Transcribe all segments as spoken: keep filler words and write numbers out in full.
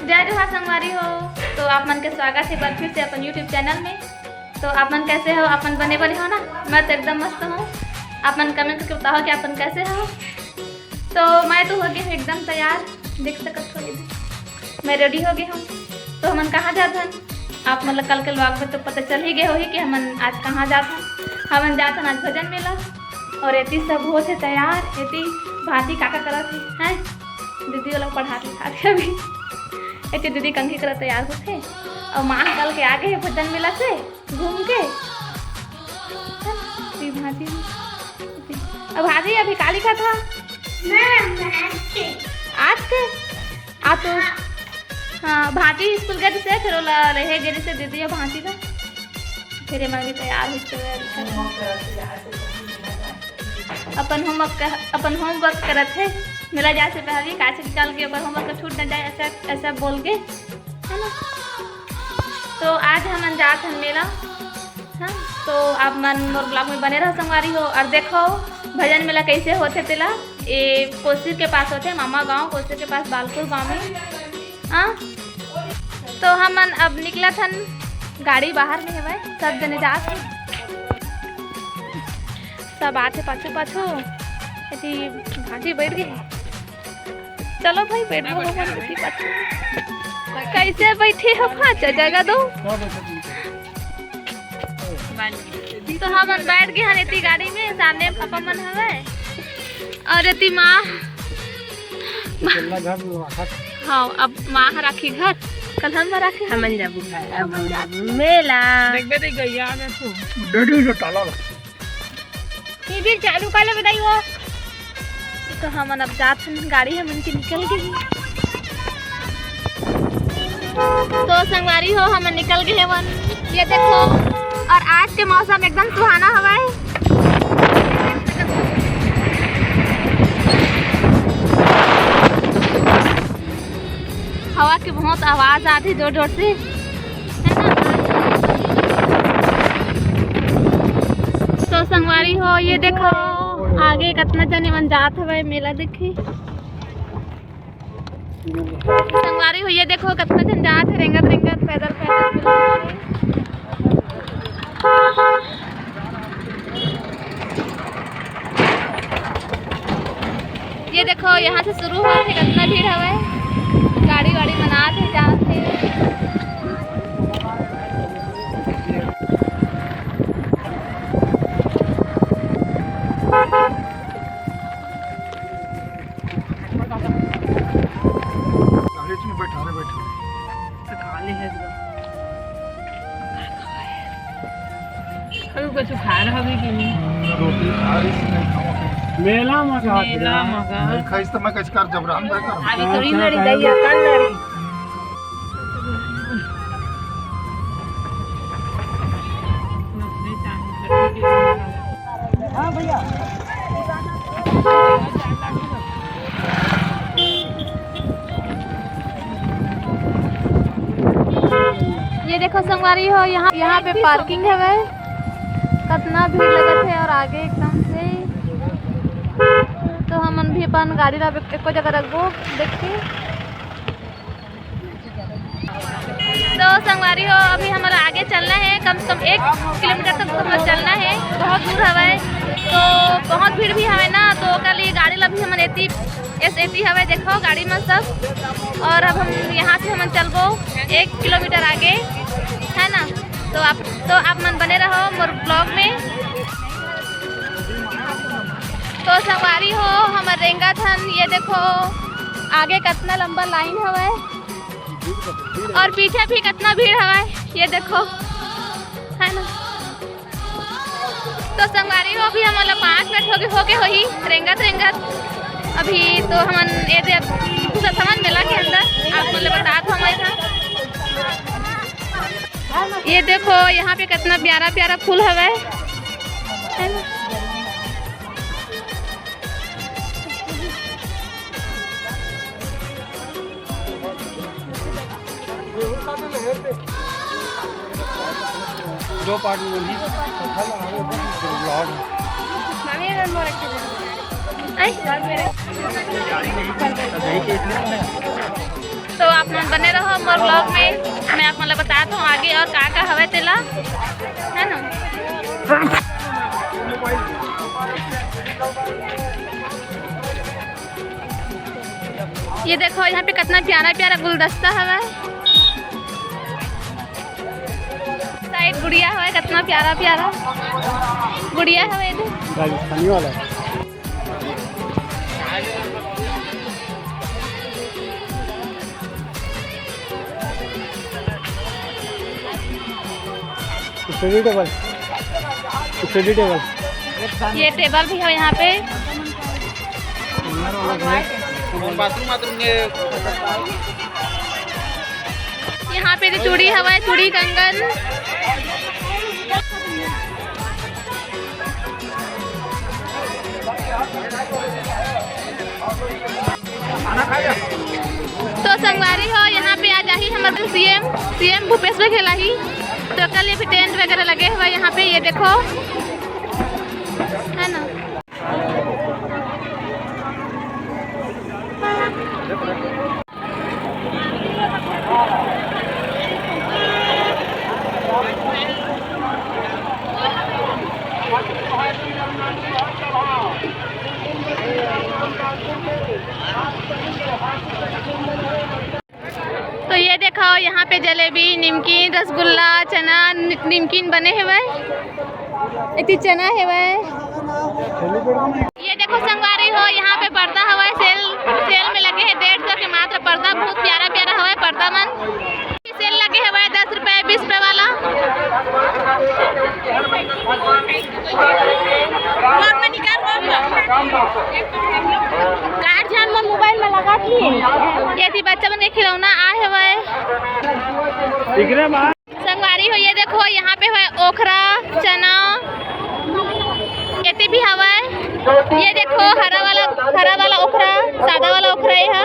जय जोहार संगवारी हो। तो आप मन के स्वागत हे बर फिर से अपन YouTube चैनल में। तो आप मन कैसे हो? आप मन बने बने हो ना? मैं तो एकदम मस्त हूँ। आप मन कमेंट करके बताओ कि आप मन कैसे हो। तो मैं तो हो गई हूँ एकदम तैयार, देख सकत हो ये, मैं रेडी हो गई हूँ। तो हमन कहाँ जात हन? आप मन ला कल के व्लॉग में तो पता चल ही गए होही कि हमन आज कहाँ जात हन। हमन जात हन आज भजन मेला। और एती सब होत हे तैयार, एती भांटी काका करत हे, हैं? दीदी वाला पढ़ात लिखात हे अभी। एती दीदी कंघी करत तैयार होत हे। और माँ कल के आ गए हे भजन मेला से घूम के। हैं? ती भांटी, अब भांटी अभी का लिखा था? मैम, आज के। आज के? आ तो हाँ, भांटी स्कूल गे रहिसे, फिर ओला लेहे गे रहिसे दीदी अउ भांटी ला। फिर एमन भी तैयार होइस, तो वह दिखत हे। अपन होमवर्क कर, अपन होमवर्क करत हे, मेला जाए से पहले, काहे से कि कल के ओकर होमवर्क छूट न जाए, ऐसा, ऐसा बोल के, है ना? तो आज हमन जात हन मेला। हाँ, तो आप मन मोर व्लॉग में बने रहो संगवारी हो। और देखो भजन मेला कैसे होथे तेला, ए कोसीर के पास होथे, मामा गांव कोसीर के पास बालपुर गांव में। हाँ, तो हमन अब निकलत हन, गाड़ी बाहर में हवय, सब जने जात हे, सब आथे पाछू पाछू। एती भांटी बैठ गे। चलो भाई, बैठ गो हमन एती पाछू। कैसे बैठे हो? पाँच जगह दो। तो हमन बैठ गए हन एती गाड़ी में, सामने पापा मन हवय। और एती माँ। हाँ, अब माँ ह राखी घर, कल हम राखी। हमन जाबो घर, अब हम जाबो मेला। देखबे दे गइया आ गए तो। डैडी जो ताला लगा। टीवी चालू कर ले बताई वो। तो हमन अब जात हन, गाड़ी हमन के निकल गई। तो संगवारी हो, हमन निकल गए हवन। ये देखो, और आज के मौसम एकदम सुहाना हवय। हवा के बहुत आवाज आथे जोर जोर से, है ना? तो संगवारी हो, ये देखो आगे कितना जने मन जात हवय मेला देखे। संगवारी हो, ये देखो कितना जन जात हे रेंगत रेंगत, पैदल पैदल। ये देखो, यहाँ से शुरू हुआ थे, कितना भीड़ हवय, गाड़ी वाड़ी मनात हे, जात हे। गाड़ी में बैठा रहे, बैठा। तो खा ले है तो। अभी कुछ खा रहा भी कि नहीं? रोटी खा रही थी, नहीं खावा कहीं। मेला में का मेला में का। नहीं खाइस तो मैं कैसे कर, जब राम भाई कर। अभी थोड़ी लड़ी जाइए, कल लड़ी। हाँ भैया। ये देखो संगवारी हो, यहाँ, यहाँ पे पार्किंग हवय, कितना भीड़ लगत हे और आगे एकदम से। तो हमन भी अपन गाड़ी ला एको जगह रखबो, देख के। तो संगवारी हो, अभी हमारा आगे चलना है, कम से कम एक किलोमीटर तक तो हमें चलना है, बहुत दूर हवय। तो बहुत भीड़ भी हवय ना, तो ओकर लिए गाड़ी ला भी हमन एती, एस एती हवय, देखो गाड़ी में सब। और अब हम यहाँ से हमन चलबो एक किलोमीटर आगे, है ना। तो आप, तो आप मन बने रहो मोर ब्लॉग में। तो संगवारी हो, हमर रेंगत हन, ये देखो आगे कितना लंबा लाइन हवय। और पीछे भी कितना भीड़ हवय, ये देखो, है ना। तो संगवारी हो, अभी हमन ला पाँच मिनट होगे, होगे होही रेंगत रेंगत। अभी तो हमन ये दे, पूरा सामान मेला के अंदर आप मन ला बतात हवय था। ये देखो, यहाँ पे कितना प्यारा प्यारा फूल हवय, है ना। दो पार्ट में बनी। ब्लॉग। आई? यही के इसलिए। तो आप मन बने रहो मोर vlog में, मैं आप मन ला बतात हूँ आगे और का का हवय तेला, है ना। ये देखो, यहाँ पे कितना प्यारा प्यारा गुलदस्ता हवय। साइड गुड़िया हवय, कितना प्यारा प्यारा गुड़िया हवय। ये राजस्थानी वाला है। Study table, study table. ये टेबल भी है यहाँ पे। बाथरूम, बाथरूम के। यहाँ पे तो चूड़ी हवय, चूड़ी कंगन। तो संगवारी हो, यहाँ पे आज आही हमर सीएम, सीएम भूपेश बघेल आही। तो कल ये भी टेंट वगैरह लगे हुए यहाँ पे, ये देखो, है ना। तो ये देखो, यहाँ पे जलेबी, निमकीन, रसगुल्ला, चना, नि-, निमकीन बने हेवय। एती चना हेवय। ये देखो संगवारी हो, यहाँ पे पर्दा हवय, सेल, सेल में लगे हे डेढ़ सौ के मात्र पर्दा। बहुत प्यारा प्यारा हवय पर्दा मन। सेल लगे हवय दस रुपए, बीस रुपए वाला। कार्ड जान मन मोबाइल में लगा दिए। ये थी बच्चा मन के खिलौना आए हवय। संगवारी हो, ये देखो, यहाँ पे है ओखरा, चना, एती भी हवय। ये देखो, हरा वाला, हरा वाला ओखरा, सादा वाला ओखरा, ये है।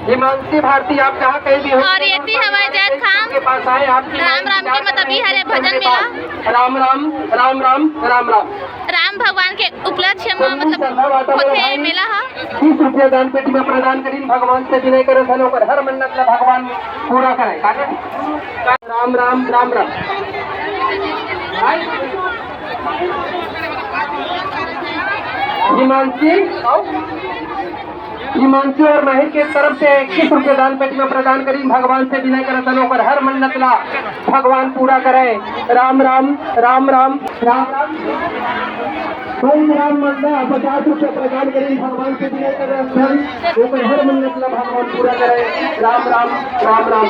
हिमांशी भारती, आप जहाँ कहीं भी हो, और ये थी हवाई जैद खान। के पास आए, आपकी राम राम के मतलब ये हरे भजन मेला। राम राम, राम राम, राम राम। राम भगवान के उपलक्ष्य में मतलब होथे मेला ह। तीस रुपया दान पेटी में प्रदान करीन, भगवान से विनय करे सन, ओकर हर मन्नत ला भगवान पूरा करे। राम राम, राम राम। हिमांशी, आओ। हिमांशु और माहिर के तरफ से इक्कीस रुपये दान पेटी में प्रदान करीन, भगवान से विनय करत हन, ओकर हर मन्नत ला भगवान पूरा करे। राम राम, राम राम, राम राम। भाई राम मंदा पचास रुपये प्रदान करीन, भगवान से विनय करत हन, ओकर हर मन्नत ला भगवान पूरा करे। राम राम, राम राम।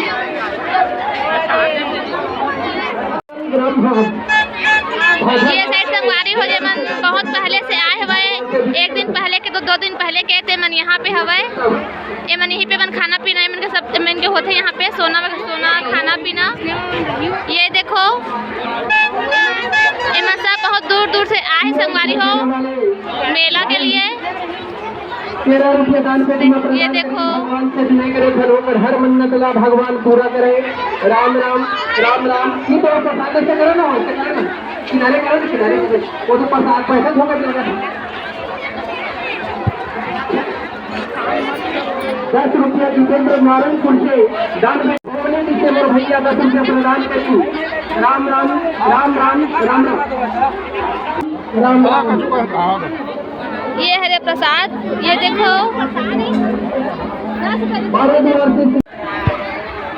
ये साइड संगवारी हो, जे मन बहुत पहले से आए हवय, एक दिन पहले के, दो, दो दिन पहले के, ते मन यहाँ पे हवय। ये मन यहीं पे मन खाना पीना, ये मन के सब, ये मन के होथे यहाँ पे सोना वगैरह, सोना, खाना पीना। ये देखो, ये मन सब बहुत दूर दूर से आए संगवारी हो मेला के लिए। तेरह रुपये दान पेटी में प्रदान करें, भगवान से विनय करें, घरों पर हर मन्नत ला भगवान पूरा करे। राम राम, राम राम। ये तो प्रसाद ऐसे करो ना, ऐसे करो ना, किनारे करो ना, किनारे से। वो तो प्रसाद पैसा धोकर देगा। दस रुपया जितेंद्र नारायणपुर से दान में, भैया दस रुपया प्रदान करें। राम राम, राम राम, राम राम। राम राम। ये हरे प्रसाद, ये देखो। बारह दिवसीय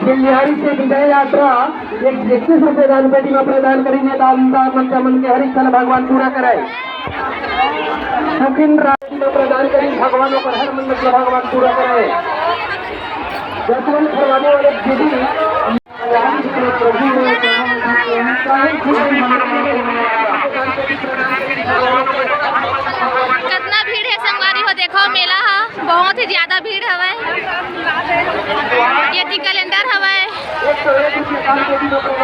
बिहारी से विजय यात्रा एक इक्कीस रुपये दान पेटी में प्रदान करीन, दान दान मन के हर इच्छा भगवान पूरा करे। सुखिन राम में प्रदान करीन, भगवान ओकर हर मन्नत ला भगवान पूरा करे। जसवंत फरमाने वाले दीदी कितना भीड़ है संगवारी हो, देखो मेला ह बहुत ही ज्यादा भीड़ हवय। ये ती कैलेंडर हवय,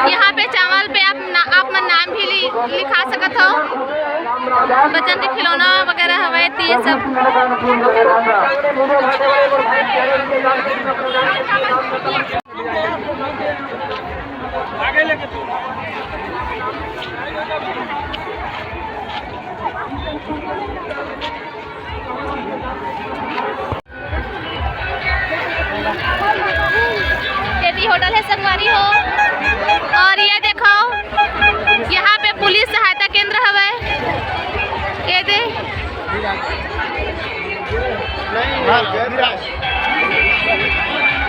यहाँ पे चावल पे आप ना, आप मन नाम भी लि-, लिखा सकत हो। बच्चन के खिलौना वगैरह हवय, तो ये सब। संगवारी हो, और ये देखो, यहाँ पे पुलिस सहायता केंद्र हवय। ये दे,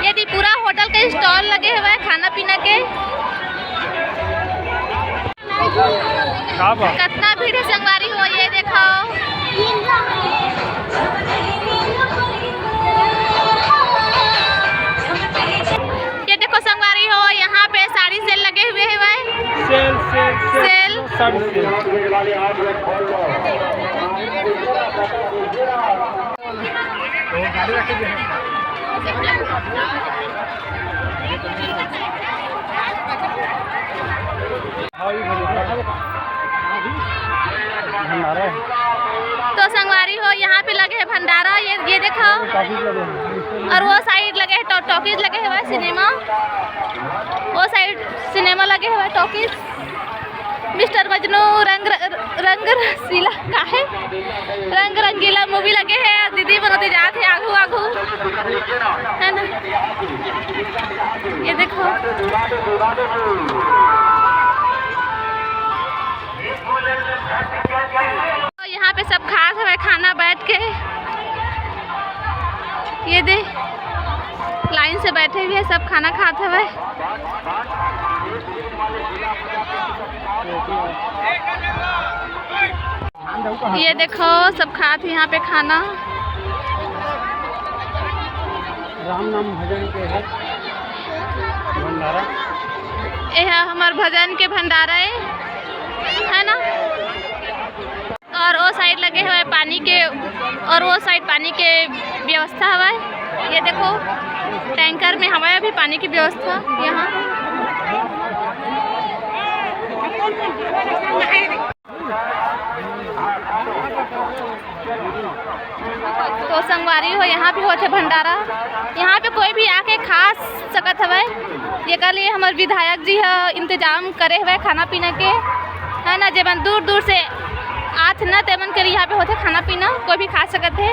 ये दे पूरा होटल के स्टॉल लगे हवय खाना पीना के। का बा? कतना भीड़ हे संगवारी हो, ये देखो। ये देखो संगवारी हो, यहाँ पे साड़ी सेल लगे हुए हे भाई। Sale, sale, sale, sale. Sari sale. तो संगवारी हो, यहाँ पे लगे हे भंडारा, ये, ये देखो। और वो साइड लगे हे टॉ-, टॉकीज लगे हे, वह सिनेमा। वो साइड सिनेमा लगे हे, वह टॉकीज। मिस्टर मजनू, रंग र-, रंग रसीला, का हे? रंग रंगीला मूवी लगे हे। दीदी मन ओती जात हे आगू आगू, है ना? ये देखो, यहाँ पे सब खात हवय खाना बैठ के। ये दे, लाइन से बैठे हुए सब खाना खात हवय। ये देखो, सब खात हे यहाँ पे खाना। राम नाम भजन के हे भंडारा। ये हे हमर भजन के भंडारा हे, है ना? और वो साइड लगे हुए पानी के, और वो साइड पानी के व्यवस्था हवय। ये देखो, टैंकर में हवय अभी पानी की व्यवस्था यहाँ। तो संगवारी हो, यहाँ भी होथे भंडारा, यहाँ पे कोई भी आके खा सकत हवय। जेकर लिए हमर विधायक जी ह इंतजाम करे हवय खाना पीना के, है ना। जेमन दूर दूर से आथे ना, तेमन के लिए यहाँ पे होथे खाना पीना, कोई भी खा सकत हे।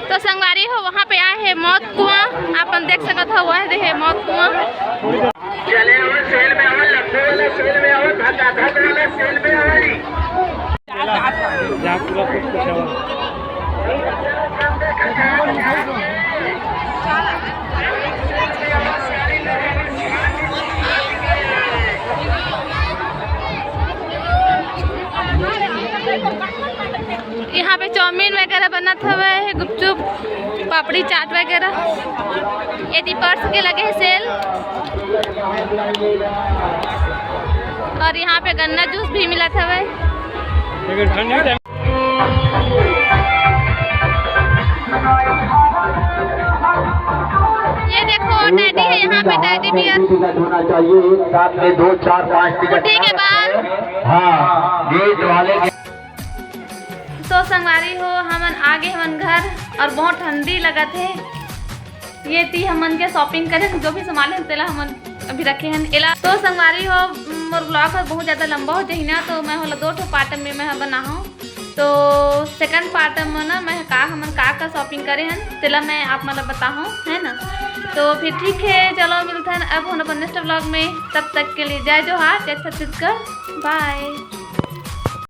तो संगवारी हो, वहाँ पे आए हे मौत कुआं, आप मन देख सकत हो, वह दे हे मौत कुआं। चले आओ, सेल में आओ, लड्डू वाला सेल में आओ, धकाधक वाला सेल में आओ। यहाँ पे चाउमीन वगैरह बनत हवय, गुपचुप, पापड़ी चाट वगैरह। ये दी पर्स के लगे हे सेल। और यहाँ पे गन्ना जूस भी मिलत हवय। ये देखो, टैडी है यहाँ पे, टैडी बियर। होना चाहिए, एक साथ में दो, चार, पाँच टिकट। ठीक है, बाय। हाँ, गेट वाले के। तो संगवारी हो, हमन आगे हमन घर और बहुत ठंडी लगत हे। ये ती हमन के शॉपिंग करे, जो भी सामान हे, तेला हमन अभी रखे हन एला। तो संगवारी हो, मोर ब्लॉग ह बहुत ज़्यादा लंबा हो जाही ना, तो मैं ओला दो ठो पार्ट में मैं ह बनाहूँ। तो सेकंड पार्ट में ना, मैं का, हमन का का शॉपिंग करे हन, तेला मैं आप मन ला बताहूँ, है ना। तो फिर ठीक है, चलो मिलथन अब हम अपन नेक्स्ट ब्लॉग में। तब तक के लिए जय जोहार, जय छत्तीसगढ़, बाय।